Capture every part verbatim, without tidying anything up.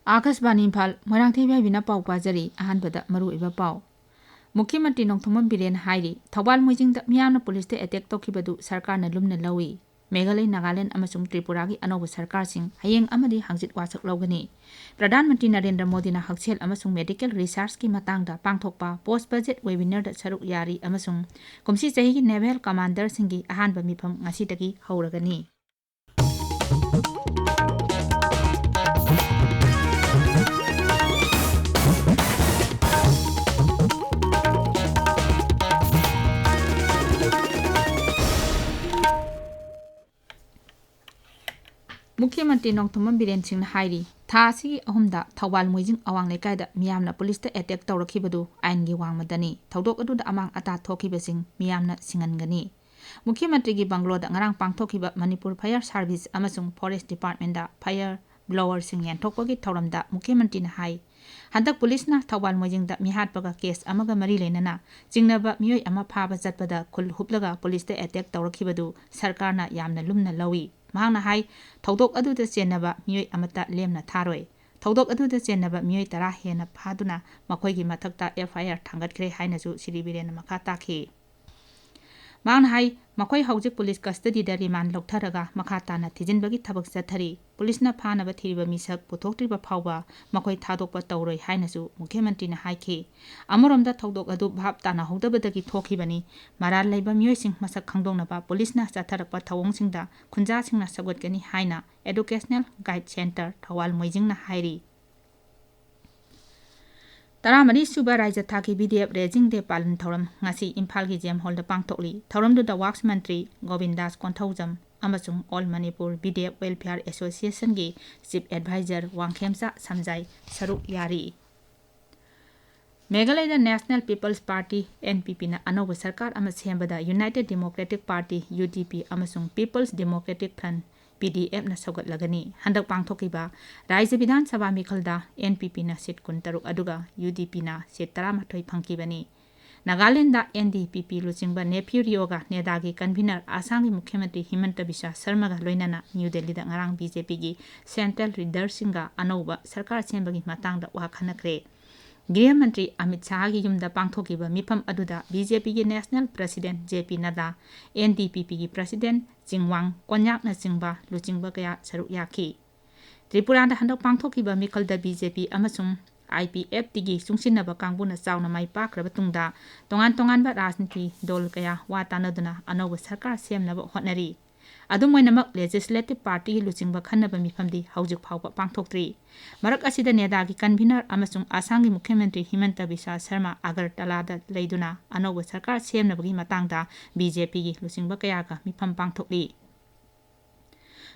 ꯑꯥꯀꯥꯁꯕꯥꯅꯤ ꯏꯝꯐꯥꯜ, ꯃꯣꯏꯔꯥꯡꯊꯦꯝ ꯏꯕꯦꯕꯤꯅ ꯄꯥꯎ ꯄꯥꯖꯔꯤ꯫ ꯑꯍꯥꯟꯕꯗ ꯃꯔꯨꯑꯣꯏꯕ ꯄꯥꯎ꯫ ꯃꯨꯈ꯭ꯌ ꯃꯟꯇ꯭ꯔꯤ ꯅꯣꯡꯊꯣꯝꯕꯝ ꯕꯤꯔꯦꯟ ꯍꯥꯏꯔꯤ, ꯊꯧꯕꯥꯜ ꯃꯣꯏꯖꯤꯡꯗ ꯃꯤꯌꯥꯝꯅ ꯄꯨꯂꯤꯁꯇ ꯑꯦꯇꯦꯛ ꯇꯧꯈꯤꯕꯗꯨ ꯁꯔꯀꯥꯔꯅ ꯂꯨꯝꯅ ꯂꯧꯏ꯫ ꯃꯦꯘꯥꯂꯌ, ꯅꯥꯒꯥꯂꯦꯟꯗ ꯑꯃꯁꯨꯡ ꯇ꯭ꯔꯤꯄꯨꯔꯥꯒꯤ ꯑꯅꯧꯕ ꯁꯔꯀꯥꯔꯁꯤꯡ ꯍꯌꯦꯡ ꯑꯃꯗꯤ ꯍꯪꯆꯤꯠ ꯋꯥꯁꯛ ꯂꯧꯒꯅꯤ꯫ ꯄ꯭ꯔꯙꯥꯟ ꯃꯟꯇ꯭ꯔꯤ ꯅꯔꯦꯟꯗ꯭ꯔ ꯃꯣꯗꯤꯅ ꯍꯛꯁꯦꯜ ꯑꯃꯁꯨꯡ ꯃꯦꯗꯤꯀꯦꯜ ꯔꯤꯁꯔꯆꯀꯤ ꯃꯇꯥꯡꯗ ꯄꯥꯡꯊꯣꯛꯄ ꯄꯣꯁ ꯕꯖꯦꯠ ꯋꯦꯕꯤꯅꯔꯗ ꯁꯔꯨꯛ ꯌꯥꯔꯤ ꯑꯃꯁꯨꯡ ꯀꯨꯝꯁꯤ ꯆꯍꯤꯒꯤ ꯅꯦꯚꯦꯜ ꯀꯃꯥꯟꯗꯔꯁꯤꯡꯒꯤ ꯑꯍꯥꯟꯕ ꯃꯤꯐꯝ ꯉꯁꯤꯗꯒꯤ ꯍꯧꯔꯒꯅꯤ꯫ ꯃꯨꯈ꯭ꯌ ꯃꯟꯇ꯭ꯔꯤ ꯅꯣꯡꯊꯣꯝꯕꯝ ꯕꯤꯔꯦꯟ ꯁꯤꯡꯅ ꯍꯥꯏꯔꯤ, ꯊꯥ ꯑꯁꯤꯒꯤ ꯑꯍꯨꯝꯗ ꯊꯧꯕꯥꯜ ꯃꯣꯏꯖꯤꯡ ꯑꯋꯥꯡ ꯂꯩꯀꯥꯏꯗ ꯃꯤꯌꯥꯝꯅ ꯄꯨꯂꯤꯁꯇ ꯑꯦꯇꯦꯛ ꯇꯧꯔꯛꯈꯤꯕꯗꯨ ꯑꯥꯏꯟꯒꯤ ꯋꯥꯡꯃꯗꯅꯤ꯫ ꯊꯧꯗꯣꯛ ꯑꯗꯨꯗ ꯑꯃꯥꯡ ꯑꯇꯥ ꯊꯣꯛꯈꯤꯕꯁꯤꯡ ꯃꯤꯌꯥꯝꯅ ꯁꯤꯡꯍꯟꯒꯅꯤ꯫ ꯃꯨꯈ꯭ꯌ ꯃꯟꯇ꯭ꯔꯤꯒꯤ ꯕꯪꯒ꯭ꯂꯣꯗ ꯉꯔꯥꯡ ꯄꯥꯡꯊꯣꯛꯈꯤꯕ ꯃꯅꯤꯄꯨꯔ ꯐꯥꯌꯔ ꯁꯥꯔꯚꯤꯁ ꯑꯃꯁꯨꯡ ꯐꯣꯔꯦꯁ ꯗꯤꯄꯥꯔꯠꯃꯦꯟꯗ ꯐꯥꯌꯔ ꯕ꯭ꯂꯣꯋꯔꯁꯤꯡ ꯌꯦꯟꯊꯣꯛꯄꯒꯤ ꯊꯧꯔꯝꯗ ꯃꯨꯈ꯭ꯌ ꯃꯟꯇ꯭ꯔꯤꯅ ꯍꯥꯏ, ꯍꯟꯗꯛ ꯄꯨꯂꯤꯁꯅ ꯊꯧꯕꯥꯜ ꯃꯣꯏꯖꯤꯡꯗ ꯃꯤꯍꯥꯠꯄꯒ ꯀꯦꯁ ꯑꯃꯒ ꯃꯔꯤ ꯂꯩꯅꯅ ꯆꯤꯡꯅꯕ ꯃꯤꯑꯣꯏ ꯑꯃ ꯐꯥꯕ ꯆꯠꯄꯗ ꯈꯨꯜ ꯍꯨꯞꯂꯒ ꯄꯨꯂꯤꯁꯇ ꯑꯦꯇꯦꯛ ꯇꯧꯔꯛꯈꯤꯕꯗꯨ ꯁꯔꯀꯥꯔꯅ ꯌꯥꯝꯅ ꯂꯨꯝꯅ ꯂꯧꯏ꯫ ꯃꯍꯥꯛꯅ ꯍꯥꯏ, ꯊꯧꯗꯣꯛ ꯑꯗꯨꯗ ꯆꯦꯟꯅꯕ ꯃꯤꯑꯣꯏ ꯑꯃꯠꯇ ꯂꯦꯝꯅ ꯊꯥꯔꯣꯏ꯫ ꯊꯧꯗꯣꯛ ꯑꯗꯨꯗ ꯆꯦꯟꯅꯕ ꯃꯤꯑꯣꯏ ꯇꯔꯥ ꯍꯦꯟꯅ ꯐꯥꯗꯨꯅ ꯃꯈꯣꯏꯒꯤ ꯃꯊꯛꯇ ꯑꯦꯐ ꯑꯥꯏ ꯑꯥꯔ ꯊꯥꯡꯒꯠꯈ꯭ꯔꯦ ꯍꯥꯏꯅꯁꯨ ꯁ꯭ꯔꯤ ꯕꯤꯔꯦꯟꯅ ꯃꯈꯥ ꯇꯥꯈꯤ꯫ ꯃꯍꯥꯛꯅ ꯍꯥꯏ, ꯃꯈꯣꯏ ꯍꯧꯖꯤꯛ ꯄꯨꯂꯤꯁ ꯀꯁꯇꯗꯤꯗ ꯔꯤꯃꯥꯟ ꯂꯧꯊꯔꯒ ꯃꯈꯥ ꯇꯥꯅ ꯊꯤꯖꯤꯟꯕꯒꯤ ꯊꯕꯛ ꯆꯠꯊꯔꯤ꯫ ꯄꯨꯂꯤꯁꯅ ꯐꯥꯅꯕ ꯊꯤꯔꯤꯕ ꯃꯤꯁꯛ ꯄꯨꯊꯣꯛꯇ꯭ꯔꯤꯕ ꯐꯥꯎꯕ ꯃꯈꯣꯏ ꯊꯥꯗꯣꯛꯄ ꯇꯧꯔꯣꯏ ꯍꯥꯏꯅꯁꯨ ꯃꯨꯈ꯭ꯌ ꯃꯟꯇ꯭ꯔꯤꯅ ꯍꯥꯏꯈꯤ꯫ ꯑꯃꯔꯣꯝꯗ ꯊꯧꯗꯣꯛ ꯑꯗꯨ ꯚꯥꯞ ꯇꯥꯅꯍꯧꯗꯕꯗꯒꯤ ꯊꯣꯛꯈꯤꯕꯅꯤ꯫ ꯃꯔꯥꯜ ꯂꯩꯕ ꯃꯤꯑꯣꯏꯁꯤꯡ ꯃꯁꯛ ꯈꯪꯗꯣꯛꯅꯕ ꯄꯨꯂꯤꯁꯅ ꯆꯠꯊꯔꯛꯄ ꯊꯧꯑꯣꯡꯁꯤꯡꯗ ꯈꯨꯟꯖꯥꯁꯤꯡꯅ ꯁꯧꯒꯠꯀꯅꯤ ꯍꯥꯏꯅ ꯑꯦꯗꯨꯀꯦꯁꯅꯦꯜ ꯒꯥꯏꯗ ꯁꯦꯟꯇꯔ ꯊꯧꯕꯥꯜ ꯃꯣꯏꯖꯤꯡꯅ ꯍꯥꯏꯔꯤ꯫ ꯇꯔꯥꯃꯔꯤ ꯁꯨꯕ ꯔꯥꯏꯖ ꯊꯥꯛꯀꯤ ꯕꯤ ꯗꯤ ꯑꯦꯐ ꯔꯦꯖꯤꯡ ꯗꯦ ꯄꯥꯂꯟ ꯊꯧꯔꯝ ꯉꯁꯤ ꯏꯝꯐꯥꯜꯒꯤ ꯖꯤ ꯑꯦꯝ ꯍꯣꯜꯗ ꯄꯥꯡꯊꯣꯛꯂꯤ꯫ ꯊꯧꯔꯝꯗꯨꯗ ꯋꯥꯛꯁ ꯃꯟꯇ꯭ꯔꯤ ꯒꯣꯕꯤꯟꯗꯥꯁ ꯀꯣꯟꯊꯧꯖꯝ ꯑꯃꯁꯨꯡ all Manipur B D F welfare ꯑꯦꯁꯣꯁꯤꯌꯦꯁꯟꯒꯤ ꯆꯤꯐ ꯑꯦꯗꯚꯥꯏꯖꯔ ꯋꯥꯡꯈꯦꯝꯆꯥ ꯁꯝꯖꯥꯏ ꯁꯔꯨꯛ ꯌꯥꯔꯤ꯫ ꯃꯦꯘꯥꯂꯌꯗ national peoples party, N P ꯄꯤꯅ ꯑꯅꯧꯕ ꯁꯔꯀꯥꯔ ꯑꯃ ꯁꯦꯝꯕꯗ united democratic party, U D P, ꯑꯃꯁꯨꯡ peoples democratic front, P D ꯑꯦꯐꯅ ꯁꯧꯒꯠꯂꯒꯅꯤ꯫ ꯍꯟꯗꯛ ꯄꯥꯡꯊꯣꯛꯈꯤꯕ ꯔꯥꯏꯖ꯭ꯌ ꯕꯤꯙꯥꯟ ꯁꯚꯥ ꯃꯤꯈꯜꯗ ꯑꯦꯟ ꯄꯤ ꯄꯤꯅ ꯁꯤꯠ ꯀꯨꯟꯇꯔꯨꯛ ꯑꯗꯨꯒ ꯌꯨ ꯗꯤ ꯄꯤꯅ ꯁꯤꯠ ꯇꯔꯥꯃꯥꯊꯣꯏ ꯐꯪꯈꯤꯕꯅꯤ꯫ ꯅꯥꯒꯥꯂꯦꯟꯗ ꯑꯦꯟ ꯗꯤ ꯄꯤ ꯄꯤ ꯂꯨꯆꯤꯡꯕ ꯅꯦꯐ꯭ꯌꯨ ꯔꯤꯑꯣꯒ ꯅꯦꯗꯥꯒꯤ ꯀꯟꯚꯤꯅꯔ ꯑꯁꯥꯝꯒꯤ ꯃꯨꯈ꯭ꯌ ꯃꯟꯇ꯭ꯔꯤ ꯍꯤꯃꯟꯇ ꯕꯤꯁ꯭ꯋꯥ ꯁꯔꯃꯒ ꯂꯣꯏꯅꯅ ꯅ꯭ꯌꯨ ꯗꯦꯜꯂꯤꯗ ꯉꯔꯥꯡ ꯕꯤ ꯖꯦ ꯄꯤꯒꯤ ꯁꯦꯟꯇ꯭ꯔꯦꯜ ꯂꯤꯗꯔꯁꯤꯡꯒ ꯑꯅꯧꯕ ꯁꯔꯀꯥꯔ ꯁꯦꯝꯕꯒꯤ ꯃꯇꯥꯡꯗ ꯋꯥ ꯈꯟꯅꯈ꯭ꯔꯦ꯫ ꯒ꯭ꯔꯤꯍ ꯃꯟꯇ꯭ꯔꯤ ꯑꯃꯤꯠ ꯁꯥꯍꯒꯤ ꯌꯨꯝꯗ ꯄꯥꯡꯊꯣꯛꯈꯤꯕ ꯃꯤꯐꯝ ꯑꯗꯨꯗ ꯕꯤ ꯖꯦ ꯄꯤꯒꯤ ꯅꯦꯁꯅꯦꯜ ꯄ꯭ꯔꯁꯤꯗꯦꯟꯠ ꯖꯦ ꯄꯤ ꯅꯗꯥ, ꯑꯦꯟ ꯗꯤ ꯄꯤ ꯄꯤꯒꯤ ꯄ꯭ꯔꯁꯤꯗꯦꯟꯠ ꯆꯤꯡꯋꯥꯡ ꯀꯣꯟꯌꯥꯛꯅꯆꯤꯡꯕ ꯂꯨꯆꯤꯡꯕ ꯀꯌꯥ ꯁꯔꯨꯛ ꯌꯥꯈꯤ꯫ ꯇ꯭ꯔꯤꯄꯨꯔꯥꯗ ꯍꯟꯗꯛ ꯄꯥꯡꯊꯣꯛꯈꯤꯕ ꯃꯤꯈꯜꯗ ꯕꯤ ꯖꯦ ꯄꯤ ꯑꯃꯁꯨꯡ ꯑꯥꯏ ꯄꯤ ꯑꯦꯐ ꯇꯤꯒꯤ ꯆꯨꯡꯁꯤꯟꯅꯕ ꯀꯥꯡꯕꯨꯅ ꯆꯥꯎꯅ ꯃꯥꯏ ꯄꯥꯛꯈ꯭ꯔꯕ ꯇꯨꯡꯗ, ꯇꯣꯉꯥꯟ ꯇꯣꯉꯥꯟꯕ ꯔꯥꯖꯅꯤꯇꯤ ꯗꯣꯜ ꯀꯌꯥ ꯋꯥ ꯇꯥꯅꯗꯨꯅ ꯑꯅꯧꯕ ꯁꯔꯀꯥꯔ ꯁꯦꯝꯅꯕ ꯍꯣꯠꯅꯔꯤ꯫ ꯑꯗꯨꯝ ꯑꯣꯏꯅꯃꯛ, ꯂꯦꯖꯤꯁꯂꯦꯇꯤꯚ ꯄꯥꯔꯇꯤꯒꯤ ꯂꯨꯆꯤꯡꯕ ꯈꯟꯅꯕ ꯃꯤꯐꯝꯗꯤ ꯍꯧꯖꯤꯛ ꯐꯥꯎꯕ ꯄꯥꯡꯊꯣꯛꯇ꯭ꯔꯤ꯫ ꯃꯔꯛ ꯑꯁꯤꯗ, ꯅꯦꯗꯥꯒꯤ ꯀꯟꯚꯤꯅꯔ ꯑꯃꯁꯨꯡ ꯑꯁꯥꯝꯒꯤ ꯃꯨꯈ꯭ꯌ ꯃꯟꯇ꯭ꯔꯤ ꯍꯤꯃꯟꯇ ꯕꯤꯁ꯭ꯋꯥ ꯁꯔꯃ ꯑꯒꯔꯇꯂꯥꯗ ꯂꯩꯗꯨꯅ ꯑꯅꯧꯕ ꯁꯔꯀꯥꯔ ꯁꯦꯝꯅꯕꯒꯤ ꯃꯇꯥꯡꯗ ꯕꯤ ꯖꯦ ꯄꯤꯒꯤ ꯂꯨꯆꯤꯡꯕ ꯀꯌꯥꯒ ꯃꯤꯐꯝ ꯄꯥꯡꯊꯣꯛꯂꯤ꯫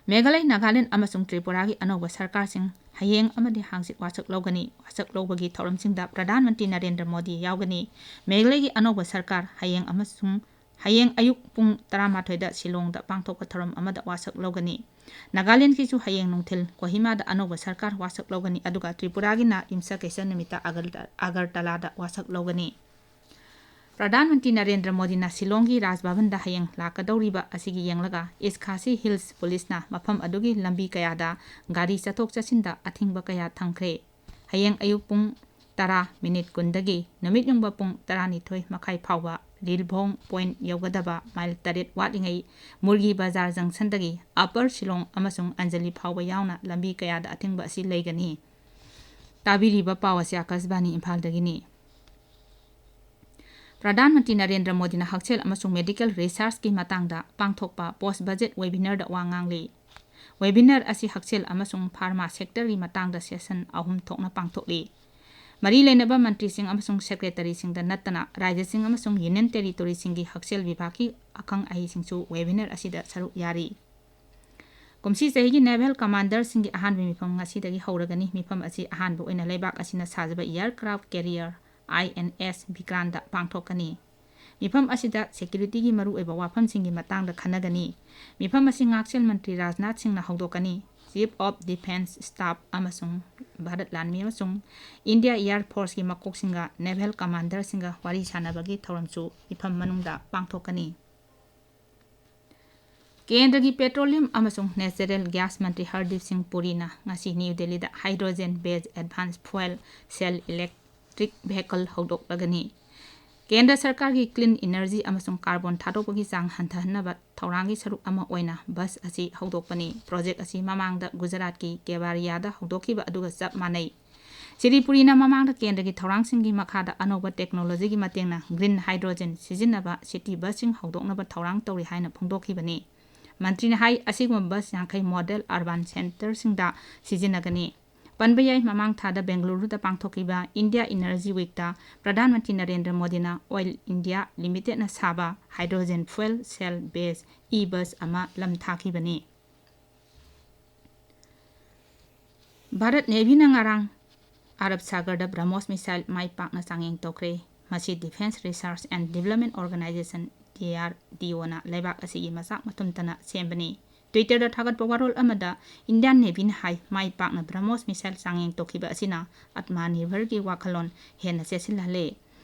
ꯃꯦꯘꯥꯂꯌ, ꯅꯥꯒꯥꯂꯦꯟꯗ ꯑꯃꯁꯨꯡ ꯇ꯭ꯔꯤꯄꯨꯔꯥꯒꯤ ꯑꯅꯧꯕ ꯁꯔꯀꯥꯔꯁꯤꯡ ꯍꯌꯦꯡ ꯑꯃꯗꯤ ꯍꯥꯡꯆꯤꯠ ꯋꯥꯁꯛ ꯂꯧꯒꯅꯤ꯫ ꯋꯥꯁꯛ ꯂꯧꯕꯒꯤ ꯊꯧꯔꯝꯁꯤꯡꯗ ꯄ꯭ꯔꯙꯥꯟ ꯃꯟꯇ꯭ꯔꯤ ꯅꯔꯦꯟꯗ꯭ꯔ ꯃꯣꯗꯤ ꯌꯥꯎꯒꯅꯤ꯫ ꯃꯦꯘꯥꯂꯌꯒꯤ ꯑꯅꯧꯕ ꯁꯔꯀꯥꯔ ꯍꯌꯦꯡ ꯑꯃꯁꯨꯡ ꯍꯌꯦꯡ ꯑꯌꯨꯛ ꯄꯨꯡ ꯇꯔꯥꯃꯥꯊꯣꯏꯗ ꯁꯤꯂꯣꯡꯗ ꯄꯥꯡꯊꯣꯛꯄ ꯊꯧꯔꯝ ꯑꯃꯗ ꯋꯥꯁꯛ ꯂꯧꯒꯅꯤ꯫ ꯅꯥꯒꯥꯂꯦꯟꯗꯒꯤꯁꯨ ꯍꯌꯦꯡ ꯅꯨꯡꯊꯤꯜ ꯀꯣꯍꯤꯃꯥꯗ ꯑꯅꯧꯕ ꯁꯔꯀꯥꯔ ꯋꯥꯁꯛ ꯂꯧꯒꯅꯤ, ꯑꯗꯨꯒ ꯇ꯭ꯔꯤꯄꯨꯔꯥꯒꯤꯅ ꯌꯨꯝꯁꯀꯩꯁ ꯅꯨꯃꯤꯠꯇ ꯑꯒꯔ-, ꯑꯒꯔꯇꯂꯥꯗ ꯋꯥꯁꯛ ꯂꯧꯒꯅꯤ꯫ ꯄ꯭ꯔꯙꯥꯟ ꯃꯟꯇ꯭ꯔꯤ ꯅꯔꯦꯟꯗ꯭ꯔ ꯃꯣꯗꯤꯅ ꯁꯤꯂꯣꯡꯒꯤ ꯔꯥꯖ ꯚꯕꯟꯗ ꯍꯌꯦꯡ ꯂꯥꯛꯀꯗꯧꯔꯤꯕ ꯑꯁꯤꯒꯤ ꯌꯦꯡꯂꯒ, ꯏꯁ ꯈꯥꯁꯤ ꯍꯤꯜꯁ ꯄꯨꯂꯤꯁꯅ ꯃꯐꯝ ꯑꯗꯨꯒꯤ ꯂꯝꯕꯤ ꯀꯌꯥꯗ ꯒꯥꯔꯤ ꯆꯠꯊꯣꯛ ꯆꯠꯁꯤꯟꯗ ꯑꯊꯤꯡꯕ ꯀꯌꯥ ꯊꯝꯈ꯭ꯔꯦ꯫ ꯍꯌꯦꯡ ꯑꯌꯨꯛ ꯄꯨꯡ ꯇꯔꯥ ꯃꯤꯅꯤꯠ ꯀꯨꯟꯗꯒꯤ ꯅꯨꯃꯤꯠ ꯌꯨꯡꯕ ꯄꯨꯡ ꯇꯔꯥꯅꯤꯊꯣꯏ ꯃꯈꯥꯏ ꯐꯥꯎꯕ ꯔꯤꯜꯚꯣꯡ ꯄꯣꯏꯟꯠ ꯌꯧꯒꯗꯕ ꯃꯥꯏꯜ ꯇꯔꯦꯠ ꯋꯥꯠꯂꯤꯉꯩ ꯃꯨꯔꯒꯤ ꯕꯖꯥꯔ ꯖꯪꯁꯟꯗꯒꯤ ꯑꯞꯄꯔ ꯁꯤꯂꯣꯡ ꯑꯃꯁꯨꯡ ꯑꯟꯖꯂꯤ ꯐꯥꯎꯕ ꯌꯥꯎꯅ ꯂꯝꯕꯤ ꯀꯌꯥꯗ ꯑꯊꯤꯡꯕ ꯑꯁꯤ ꯂꯩꯒꯅꯤ꯫ ꯇꯥꯕꯤꯔꯤꯕ ꯄꯥꯎ ꯑꯁꯤ ꯑꯥꯀꯥꯁꯕꯥꯅꯤ ꯏꯝꯐꯥꯜꯗꯒꯤꯅꯤ꯫ ꯄ꯭ꯔꯙꯥꯟ ꯃꯟꯇ꯭ꯔꯤ ꯅꯔꯦꯟꯗ꯭ꯔ ꯃꯣꯗꯤꯅ ꯍꯛꯁꯦꯜ ꯑꯃꯁꯨꯡ ꯃꯦꯗꯤꯀꯦꯜ ꯔꯤꯁꯔꯆꯀꯤ ꯃꯇꯥꯡꯗ ꯄꯥꯡꯊꯣꯛꯄ ꯄꯣꯁ ꯕꯖꯦꯠ ꯋꯦꯕꯤꯅꯔꯗ ꯋꯥ ꯉꯥꯡꯂꯤ꯫ ꯋꯦꯕꯤꯅꯔ ꯑꯁꯤ ꯍꯛꯁꯦꯜ ꯑꯃꯁꯨꯡ ꯐꯥꯔꯃꯥ ꯁꯦꯛꯇꯔꯒꯤ ꯃꯇꯥꯡꯗ ꯁꯦꯁꯟ ꯑꯍꯨꯝ ꯊꯣꯛꯅ ꯄꯥꯡꯊꯣꯛꯂꯤ꯫ ꯃꯔꯤ ꯂꯩꯅꯕ ꯃꯟꯇ꯭ꯔꯤꯁꯤꯡ ꯑꯃꯁꯨꯡ ꯁꯦꯀ꯭ꯔꯦꯇꯔꯤꯁꯤꯡꯗ ꯅꯠꯇꯅ ꯔꯥꯖ꯭ꯌꯁꯤꯡ ꯑꯃꯁꯨꯡ ꯌꯨꯅꯤꯌꯟ ꯇꯦꯔꯤꯇꯣꯔꯤꯁꯤꯡꯒꯤ ꯍꯛꯁꯦꯜ ꯕꯤꯚꯥꯒꯀꯤ ꯑꯈꯪ ꯑꯍꯩꯁꯤꯡꯁꯨ ꯋꯦꯕꯤꯅꯔ ꯑꯁꯤꯗ ꯁꯔꯨꯛ ꯌꯥꯔꯤ꯫ ꯀꯨꯝꯁꯤ ꯆꯍꯤꯒꯤ ꯅꯦꯚꯦꯜ ꯀꯃꯥꯟꯗꯔꯁꯤꯡꯒꯤ ꯑꯍꯥꯟꯕ ꯃꯤꯐꯝ ꯉꯁꯤꯗꯒꯤ ꯍꯧꯔꯒꯅꯤ꯫ ꯃꯤꯐꯝ ꯑꯁꯤ ꯑꯍꯥꯟꯕ ꯑꯣꯏꯅ ꯂꯩꯕꯥꯛ ꯑꯁꯤꯅ ꯁꯥꯖꯕ ꯑꯦꯌꯔꯀ꯭ꯔꯥꯐ ꯀꯦꯔꯤꯌꯔ, ꯑꯥꯏ ꯑꯦꯟ ꯑꯦꯁ ꯚꯤꯀ꯭ꯔꯥꯟꯗ ꯄꯥꯡꯊꯣꯛꯀꯅꯤ꯫ ꯃꯤꯐꯝ ꯑꯁꯤꯗ ꯁꯦꯀ꯭ꯌꯨꯔꯤꯇꯤꯒꯤ ꯃꯔꯨꯑꯣꯏꯕ ꯋꯥꯐꯝꯁꯤꯡꯒꯤ ꯃꯇꯥꯡꯗ ꯈꯟꯅꯒꯅꯤ꯫ ꯃꯤꯐꯝ ꯑꯁꯤ ꯉꯥꯛꯁꯦꯜ ꯃꯟꯇ꯭ꯔꯤ ꯔꯥꯖꯅꯥꯊ ꯁꯤꯡꯅ ꯍꯧꯗꯣꯛꯀꯅꯤ꯫ Chief of Defence Staff ꯑꯃꯁꯨꯡ ꯚꯥꯔꯠ ꯂꯥꯟꯃꯤ ꯑꯃꯁꯨꯡ ꯏꯟꯗꯤꯌꯥ ꯑꯦꯌꯔ ꯐꯣꯔꯁꯀꯤ ꯃꯀꯣꯛꯁꯤꯡꯒ ꯅꯦꯚꯦꯜ ꯀꯃꯥꯟꯗꯔꯁꯤꯡꯒ ꯋꯥꯔꯤ ꯁꯥꯟꯅꯕꯒꯤ ꯊꯧꯔꯝꯁꯨ ꯃꯤꯐꯝ ꯃꯅꯨꯡꯗ ꯄꯥꯡꯊꯣꯛꯀꯅꯤ꯫ ꯀꯦꯟꯗ꯭ꯔꯒꯤ ꯄꯦꯇ꯭ꯔꯣꯂꯤꯌꯝ ꯑꯃꯁꯨꯡ ꯅꯦꯆꯔꯦꯜ ꯒ꯭ꯌꯥꯁ ꯃꯟꯇ꯭ꯔꯤ ꯍꯔꯗꯤꯞ ꯁꯤꯡ ꯄꯨꯔꯤꯅ ꯉꯁꯤ ꯅ꯭ꯌꯨ ꯗꯦꯜꯂꯤꯗ ꯍꯥꯏꯗ꯭ꯔꯣꯖꯦꯟ ꯕꯦꯖ ꯑꯦꯗꯚꯥꯟꯁ ꯐ꯭ꯌꯨꯑꯦꯜ ꯁꯦꯜ ꯏꯂꯦꯛꯇ꯭ꯔꯤꯛ ꯚꯦꯍꯤꯀꯜ ꯍꯧꯗꯣꯛꯂꯒꯅꯤ꯫ ꯀꯦꯟꯗ꯭ꯔ ꯁꯔꯀꯥꯔꯒꯤ ꯀ꯭ꯂꯤꯟ ꯏꯅꯔꯖꯤ ꯑꯃꯁꯨꯡ ꯀꯥꯔꯕꯣꯟ ꯊꯥꯗꯣꯛꯄꯒꯤ ꯆꯥꯡ ꯍꯟꯊꯍꯟꯅꯕ ꯊꯧꯔꯥꯡꯒꯤ ꯁꯔꯨꯛ ꯑꯃ ꯑꯣꯏꯅ ꯕꯁ ꯑꯁꯤ ꯍꯧꯗꯣꯛꯄꯅꯤ꯫ ꯄ꯭ꯔꯣꯖꯦꯛ ꯑꯁꯤ ꯃꯃꯥꯡꯗ ꯒꯨꯖꯔꯥꯠꯀꯤ ꯀꯦꯕꯥꯔꯤꯌꯥꯗ ꯍꯧꯗꯣꯛꯈꯤꯕ ꯑꯗꯨꯒ ꯆꯞ ꯃꯥꯟꯅꯩ꯫ ꯁ꯭ꯔꯤ ꯄꯨꯔꯤꯅ ꯃꯃꯥꯡꯗ ꯀꯦꯟꯗ꯭ꯔꯒꯤ ꯊꯧꯔꯥꯡꯁꯤꯡꯒꯤ ꯃꯈꯥꯗ ꯑꯅꯧꯕ ꯇꯦꯛꯅꯣꯂꯣꯖꯤꯒꯤ ꯃꯇꯦꯡꯅ ꯒ꯭ꯔꯤꯟ ꯍꯥꯏꯗ꯭ꯔꯣꯖꯦꯟ ꯁꯤꯖꯤꯟꯅꯕ ꯁꯤꯇꯤ ꯕꯁꯁꯤꯡ ꯍꯧꯗꯣꯛꯅꯕ ꯊꯧꯔꯥꯡ ꯇꯧꯔꯤ ꯍꯥꯏꯅ ꯐꯣꯡꯗꯣꯛꯈꯤꯕꯅꯤ꯫ ꯃꯟꯇ꯭ꯔꯤꯅ ꯍꯥꯏ, ꯑꯁꯤꯒꯨꯝꯕ ꯕꯁ ꯌꯥꯡꯈꯩ ꯃꯣꯗꯦꯜ ꯑꯔꯕꯥꯟ ꯁꯦꯟꯇꯔꯁꯤꯡꯗ ꯁꯤꯖꯤꯟꯅꯒꯅꯤ꯫ ꯄꯟꯕ ꯌꯥꯏ, ꯃꯃꯥꯡ ꯊꯥꯗ ꯕꯦꯡꯒꯂꯨꯔꯨꯗ ꯄꯥꯡꯊꯣꯛꯈꯤꯕ ꯏꯟꯗꯤꯌꯥ ꯏꯅꯔꯖꯤ ꯋꯤꯛꯇ ꯄ꯭ꯔꯙꯥꯟ ꯃꯟꯇ꯭ꯔꯤ ꯅꯔꯦꯟꯗ꯭ꯔ ꯃꯣꯗꯤꯅ ꯑꯣꯏꯜ ꯏꯟꯗꯤꯌꯥ ꯂꯤꯃꯤꯇꯦꯗꯅ ꯁꯥꯕ ꯍꯥꯏꯗ꯭ꯔꯣꯖꯦꯟ ꯐ꯭ꯌꯨꯑꯦꯜ ꯁꯦꯜ ꯕꯦꯖ ꯏ ꯕꯁ ꯑꯃ ꯂꯝ ꯊꯥꯈꯤꯕꯅꯤ꯫ ꯚꯥꯔꯠ ꯅꯦꯚꯤꯅ ꯉꯔꯥꯡ ꯑꯔꯕ ꯁꯥꯒꯔꯗ ꯕ꯭ꯔꯍꯃꯣꯁ ꯃꯤꯁꯥꯏꯜ ꯃꯥꯏ ꯄꯥꯛꯅ ꯆꯥꯡꯌꯦꯡ ꯇꯧꯈ꯭ꯔꯦ꯫ ꯃꯁꯤ Defence Research and Development Organisation, D R D O, ꯅ ꯂꯩꯕꯥꯛ ꯑꯁꯤꯒꯤ ꯃꯆꯥꯛ ꯃꯊꯨꯝꯇꯅ ꯁꯦꯝꯕꯅꯤ꯫ Twitter-ꯗ ꯊꯥꯒꯠꯄ ꯋꯥꯔꯣꯜ ꯑꯃꯗ ꯏꯟꯗꯤꯌꯥꯟ ꯅꯦꯚꯤꯅ ꯍꯥꯏ, ꯃꯥꯏ ꯄꯥꯛꯅ ꯕ꯭ꯔꯍꯃꯣꯁ ꯃꯤꯁꯥꯏꯜ ꯆꯥꯡꯌꯦꯡ ꯇꯧꯈꯤꯕ ꯑꯁꯤꯅ ꯑꯇꯃꯥꯅꯤꯔꯚꯔꯒꯤ ꯋꯥꯈꯜꯂꯣꯟ ꯍꯦꯟꯅ ꯆꯦꯠꯁꯤꯜꯍꯜꯂꯦ꯫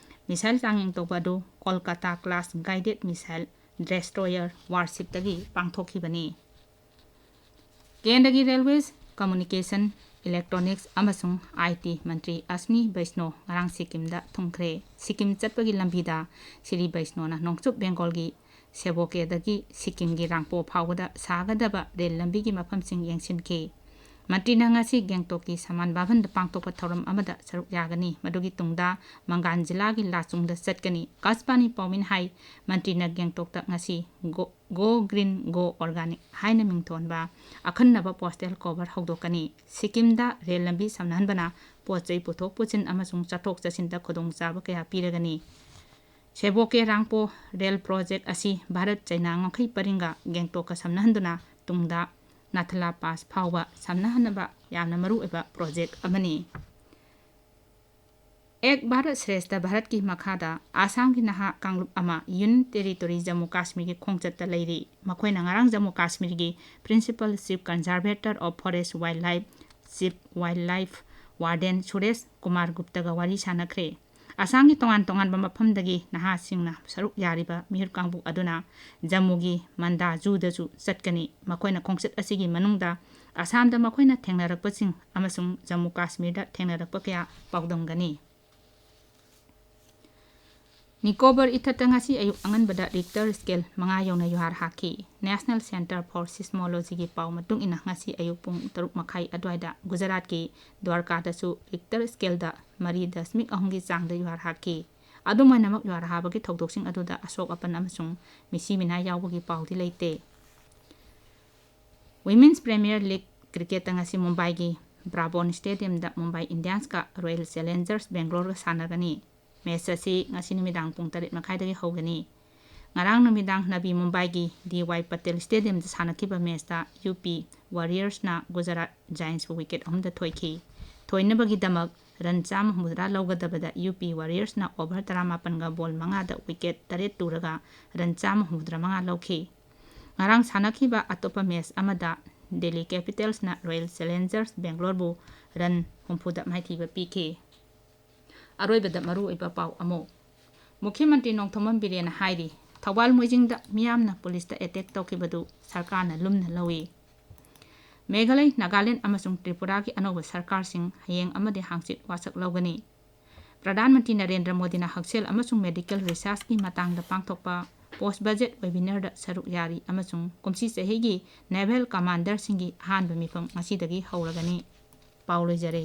ꯃꯤꯁꯥꯏꯜ ꯆꯥꯡꯌꯦꯡ ꯇꯧꯕ ꯑꯗꯨ Kolkata class guided missile destroyer warship-ꯇꯒꯤ ꯄꯥꯡꯊꯣꯛꯈꯤꯕꯅꯤ꯫ ꯀꯦꯟꯗ꯭ꯔꯒꯤ Railways, Communication, Electronics ꯑꯃꯁꯨꯡ I T ꯃꯟꯇ꯭ꯔꯤ ꯑꯁ꯭ꯅꯤ ꯕꯩꯁꯅꯣ ꯉꯔꯥꯡ ꯁꯤꯛꯀꯤꯝꯗ ꯊꯨꯡꯈ꯭ꯔꯦ꯫ ꯁꯤꯛꯀꯤꯝ ꯆꯠꯄꯒꯤ ꯂꯝꯕꯤꯗ ꯁ꯭ꯔꯤ ꯕꯩꯁꯅꯣꯅ ꯅꯣꯡꯆꯨꯞ ꯕꯦꯡꯒꯣꯜꯒꯤ ꯁꯦꯕꯣꯀꯦꯗꯒꯤ ꯁꯤꯛꯀꯤꯝꯒꯤ ꯔꯥꯡꯄꯣ ꯐꯥꯎꯕꯗ ꯁꯥꯒꯗꯕ ꯔꯦꯜ ꯂꯝꯕꯤꯒꯤ ꯃꯐꯝꯁꯤꯡ ꯌꯦꯡꯁꯤꯟꯈꯤ꯫ ꯃꯟꯇ꯭ꯔꯤꯅ ꯉꯁꯤ ꯒꯦꯡꯇꯣꯛꯀꯤ ꯁꯃꯥꯟ ꯚꯕꯟꯗ ꯄꯥꯡꯊꯣꯛꯄ ꯊꯧꯔꯝ ꯑꯃꯗ ꯁꯔꯨꯛ ꯌꯥꯒꯅꯤ꯫ ꯃꯗꯨꯒꯤ ꯇꯨꯡꯗ ꯃꯪꯒꯥꯟ ꯖꯤꯂꯥꯒꯤ ꯂꯥꯆꯨꯡꯗ ꯆꯠꯀꯅꯤ꯫ ꯑꯀꯥꯁꯕꯥꯅꯤ ꯄꯥꯎꯃꯤꯅ ꯍꯥꯏ, ꯃꯟꯇ꯭ꯔꯤꯅ ꯒꯦꯡꯇꯣꯛꯇ ꯉꯁꯤ Go, Go Green, Go Organic ꯍꯥꯏꯅ ꯃꯤꯡꯊꯣꯟꯕ ꯑꯈꯟꯅꯕ postal cover ꯍꯧꯗꯣꯛꯀꯅꯤ꯫ ꯁꯤꯛꯀꯤꯝꯗ ꯔꯦꯜ ꯂꯝꯕꯤ ꯁꯝꯅꯍꯟꯕꯅ ꯄꯣꯠ ꯆꯩ ꯄꯨꯊꯣꯛ ꯄꯨꯁꯤꯟ ꯑꯃꯁꯨꯡ ꯆꯠꯊꯣꯛ ꯆꯠꯁꯤꯟꯗ ꯈꯨꯗꯣꯡꯆꯥꯕ ꯀꯌꯥ ꯄꯤꯔꯒꯅꯤ꯫ ꯁꯦꯕꯣꯀꯦ ꯔꯥꯡꯄꯣ ꯔꯦꯜ ꯄ꯭ꯔꯣꯖꯦꯛ ꯑꯁꯤ ꯚꯥꯔꯠ ꯆꯩꯅꯥ ꯉꯝꯈꯩ ꯄꯔꯤꯡꯒ ꯒꯦꯡꯇꯣꯛꯀ ꯁꯝꯅꯍꯟꯗꯨꯅ ꯇꯨꯡꯗ ꯅꯥꯊꯂꯥ ꯄꯥꯁ ꯐꯥꯎꯕ ꯁꯝꯅꯍꯟꯅꯕ ꯌꯥꯝꯅ ꯃꯔꯨꯑꯣꯏꯕ ꯄ꯭ꯔꯣꯖꯦꯛ ꯑꯃꯅꯤ꯫ ꯑꯦꯛ ꯚꯥꯔꯠ ꯁ꯭ꯔꯦꯁꯊ ꯚꯥꯔꯠꯀꯤ ꯃꯈꯥꯗ ꯑꯁꯥꯝꯒꯤ ꯅꯍꯥ ꯀꯥꯡꯂꯨꯞ ꯑꯃ ꯌꯨꯅꯤꯌꯟ ꯇꯦꯔꯤꯇꯣꯔꯤ ꯖꯝꯃꯨ ꯀꯥꯁꯃꯤꯔꯒꯤ ꯈꯣꯡꯆꯠꯇ ꯂꯩꯔꯤ꯫ ꯃꯈꯣꯏꯅ ꯉꯔꯥꯡ Jammu ꯀꯥꯁꯃꯤꯔꯒꯤ Principal Chief Conservator of Forest Wildlife Chief Wildlife Warden Suresh Kumar ꯒꯨꯞꯇꯒ ꯋꯥꯔꯤ ꯁꯥꯟꯅꯈ꯭ꯔꯦ꯫ ꯑꯁꯥꯝꯒꯤ ꯇꯣꯉꯥꯟ ꯇꯣꯉꯥꯟꯕ ꯃꯐꯝꯗꯒꯤ ꯅꯍꯥꯁꯤꯡꯅ ꯁꯔꯨꯛ ꯌꯥꯔꯤꯕ ꯃꯤꯍꯨꯠ ꯀꯥꯡꯕꯨ ꯑꯗꯨꯅ ꯖꯝꯃꯨꯒꯤ ꯃꯟꯗꯥ ꯖꯨꯗꯁꯨ ꯆꯠꯀꯅꯤ꯫ ꯃꯈꯣꯏꯅ ꯈꯣꯡꯆꯠ ꯑꯁꯤꯒꯤ ꯃꯅꯨꯡꯗ ꯑꯁꯥꯝꯗ ꯃꯈꯣꯏꯅ ꯊꯦꯡꯅꯔꯛꯄꯁꯤꯡ ꯑꯃꯁꯨꯡ ꯖꯝꯃꯨ ꯀꯥꯁꯃꯤꯔꯗ ꯊꯦꯡꯅꯔꯛꯄ ꯀꯌꯥ ꯄꯥꯎꯗꯝꯒꯅꯤ꯫ ꯅꯤꯀꯣꯕꯔ ꯏꯊꯠꯇ ꯉꯁꯤ ꯑꯌꯨꯛ ꯑꯉꯟꯕꯗ ꯔꯤꯛꯇꯔ ꯁ꯭ꯀꯦꯜ ꯃꯉꯥ ꯌꯧꯅ ꯌꯨꯍꯥꯔ ꯍꯥꯈꯤ꯫ National Centre for Seismologyꯒꯤ ꯄꯥꯎ ꯃꯇꯨꯡ ꯏꯟꯅ, ꯉꯁꯤ ꯑꯌꯨꯛ ꯄꯨꯡ ꯇꯔꯨꯛ ꯃꯈꯥꯏ ꯑꯗꯨꯋꯥꯏꯗ ꯒꯨꯖꯔꯥꯠꯀꯤ ꯗ꯭ꯋꯥꯔꯀꯥꯗꯁꯨ ꯔꯤꯛꯇꯔ ꯁ꯭ꯀꯦꯜꯗ ꯃꯔꯤ ꯗꯁꯃꯤꯛ ꯑꯍꯨꯝꯒꯤ ꯆꯥꯡꯗ ꯌꯨꯍꯥꯔ ꯍꯥꯈꯤ꯫ ꯑꯗꯨꯝ ꯑꯣꯏꯅꯃꯛ, ꯌꯨꯍꯥꯔ ꯍꯥꯕꯒꯤ ꯊꯧꯗꯣꯛꯁꯤꯡ ꯑꯗꯨꯗ ꯑꯁꯣꯛ ꯑꯄꯟ ꯑꯃꯁꯨꯡ ꯃꯤꯁꯤ ꯃꯤꯅꯥ ꯌꯥꯎꯕꯒꯤ ꯄꯥꯎꯗꯤ ꯂꯩꯇꯦ꯫ Women's Premier League cricketꯇ ꯉꯁꯤ ꯃꯨꯝꯕꯥꯏꯒꯤ ꯕ꯭ꯔꯥꯕꯣꯟ ꯁ꯭ꯇꯦꯗꯤꯌꯝꯗ ꯃꯨꯝꯕꯥꯏ ꯏꯟꯗꯤꯌꯟꯁꯀ ꯔꯣꯌꯦꯜ ꯆꯦꯂꯦꯟꯖꯔꯁ ꯕꯦꯡꯒ꯭ꯂꯣꯔꯒ ꯁꯥꯟꯅꯒꯅꯤ꯫ ꯃꯦꯠꯆ ꯑꯁꯤ ꯉꯁꯤ ꯅꯨꯃꯤꯗꯥꯡ ꯄꯨꯡ ꯇꯔꯦꯠ ꯃꯈꯥꯏꯗꯒꯤ ꯍꯧꯒꯅꯤ꯫ ꯉꯔꯥꯡ ꯅꯨꯃꯤꯗꯥꯡ ꯅꯕꯤ ꯃꯨꯝꯕꯥꯏꯒꯤ ꯗꯤ ꯋꯥꯏ ꯄꯇꯦꯜ ꯁ꯭ꯇꯦꯗꯤꯌꯝꯗ ꯁꯥꯟꯅꯈꯤꯕ ꯃꯦꯠꯆꯇ ꯌꯨ ꯄꯤ ꯋꯥꯔꯤꯌꯔꯁꯅ ꯒꯨꯖꯔꯥꯠ ꯖꯥꯏꯟꯁꯄꯨ ꯋꯤꯀꯦꯠ ꯑꯍꯨꯝꯗ ꯊꯣꯏꯈꯤ꯫ ꯊꯣꯏꯅꯕꯒꯤꯗꯃꯛ ꯔꯟ ꯆꯥꯝꯃ ꯍꯨꯝꯐꯨꯇꯔꯥ ꯂꯧꯒꯗꯕꯗ ꯌꯨ ꯄꯤ ꯋꯥꯔꯤꯌꯔꯁꯅ ꯑꯣꯚꯔ ꯇꯔꯥꯃꯥꯄꯟꯒ ꯕꯣꯜ ꯃꯉꯥꯗ ꯋꯤꯀꯦꯠ ꯇꯔꯦꯠ ꯇꯨꯔꯒ ꯔꯟ ꯆꯥꯝꯃ ꯍꯨꯝꯐꯨꯇꯔꯥ ꯃꯉꯥ ꯂꯧꯈꯤ꯫ ꯉꯔꯥꯡ ꯁꯥꯟꯅꯈꯤꯕ ꯑꯇꯣꯞꯄ ꯃꯦꯠꯆ ꯑꯃꯗ ꯗꯦꯜꯂꯤ ꯀꯦꯄꯤꯇꯦꯜꯁꯅ ꯔꯣꯌꯦꯜ ꯆꯦꯂꯦꯟꯖꯔꯁ ꯕꯦꯡꯒ꯭ꯂꯣꯔꯕꯨ ꯔꯟ ꯍꯨꯝꯐꯨꯗ ꯃꯥꯏꯊꯤꯕ ꯄꯤꯈꯤ꯫ ꯑꯔꯣꯏꯕꯗ ꯃꯔꯨꯑꯣꯏꯕ ꯄꯥꯎ ꯑꯃꯨꯛ꯫ ꯃꯨꯈ꯭ꯌ ꯃꯟꯇ꯭ꯔꯤ ꯅꯣꯡꯊꯣꯝꯕꯝ ꯕꯤꯔꯦꯟꯅ ꯍꯥꯏꯔꯤ, ꯊꯧꯕꯥꯜ ꯃꯣꯏꯖꯤꯡꯗ ꯃꯤꯌꯥꯝꯅ ꯄꯨꯂꯤꯁꯇ ꯑꯦꯇꯦꯛ ꯇꯧꯈꯤꯕꯗꯨ ꯁꯔꯀꯥꯔꯅ ꯂꯨꯝꯅ ꯂꯧꯏ꯫ ꯃꯦꯘꯥꯂꯩ, ꯅꯥꯒꯥꯂꯦꯟ ꯑꯃꯁꯨꯡ ꯇ꯭ꯔꯤꯄꯨꯔꯥꯒꯤ ꯑꯅꯧꯕ ꯁꯔꯀꯥꯔꯁꯤꯡ ꯍꯌꯦꯡ ꯑꯃꯗꯤ ꯍꯥꯡꯆꯤꯠ ꯋꯥꯁꯛ ꯂꯧꯒꯅꯤ꯫ ꯄ꯭ꯔꯙꯥꯟ ꯃꯟꯇ꯭ꯔꯤ ꯅꯔꯦꯟꯗ꯭ꯔ ꯃꯣꯗꯤꯅ ꯍꯛꯁꯦꯜ ꯑꯃꯁꯨꯡ ꯃꯦꯗꯤꯀꯦꯜ ꯔꯤꯁꯔꯆꯀꯤ ꯃꯇꯥꯡꯗ ꯄꯥꯡꯊꯣꯛꯄ ꯄꯣꯁ ꯕꯖꯦꯠ ꯋꯦꯕꯤꯅꯔꯗ ꯁꯔꯨꯛ ꯌꯥꯔꯤ ꯑꯃꯁꯨꯡ ꯀꯨꯝꯁꯤ ꯆꯍꯤꯒꯤ ꯅꯦꯚꯦꯜ ꯀꯃꯥꯟꯗꯔꯁꯤꯡꯒꯤ ꯑꯍꯥꯟꯕ ꯃꯤꯐꯝ ꯉꯁꯤꯗꯒꯤ ꯍꯧꯔꯒꯅꯤ꯫ ꯄꯥꯎ ꯂꯣꯏꯖꯔꯦ꯫